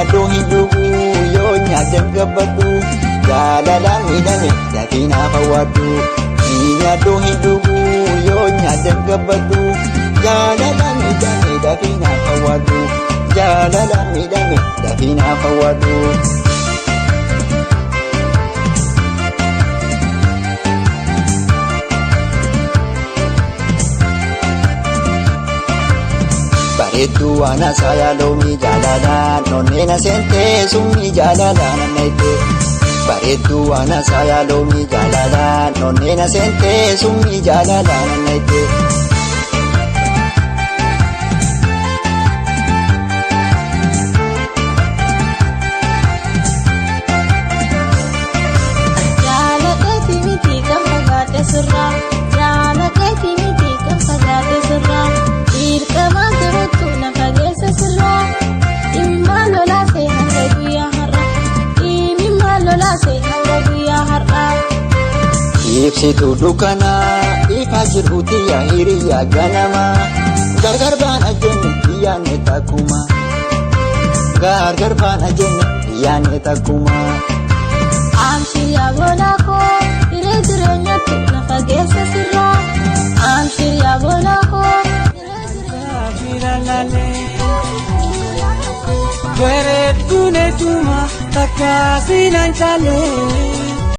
nyaadhu hin dhugu yoo nyaadhan gabbadhu jaalalaan miidhame dafii naaf hawwaadhu. Hin nyaadhu hin dhugu yoo nyaadhan gabbadhu jaalalaan miidhame dafii naaf hawwaadhu. Jaalalaan miidhame dafii naaf hawwaadhu. Bareedduu waan haasaayaa loomii jaalalaan onneen aseentee summii jaalalaan annayitee. Bareedduu waan haasaayaa loomii jaalalaan onneen aseentee summii jaalalaan annayitee. Jaaladheeti miti kan fagaate sirraa. Jaaladheeti miti kan fagaate sirraa. Dirqamaan turuttu na fageessa sirraa. Dhimma lolaase hanga guyyaa har'aa. Dhimma lolaase hanga guyyaa har'aa. Ibsituu dukkanaa ifaa jiruuti yaa hiriyaa ganamaa gargar baana jenne yaanne takkuma gargar baana jenne yaanne takkuma. Amshiriyaa boolaa koo hiree jireenyatti na fageessa sirraa. Amshiriyaa boolaa koo hiree jireenyatti. Bareedduun eetuma takka siinaan caalee.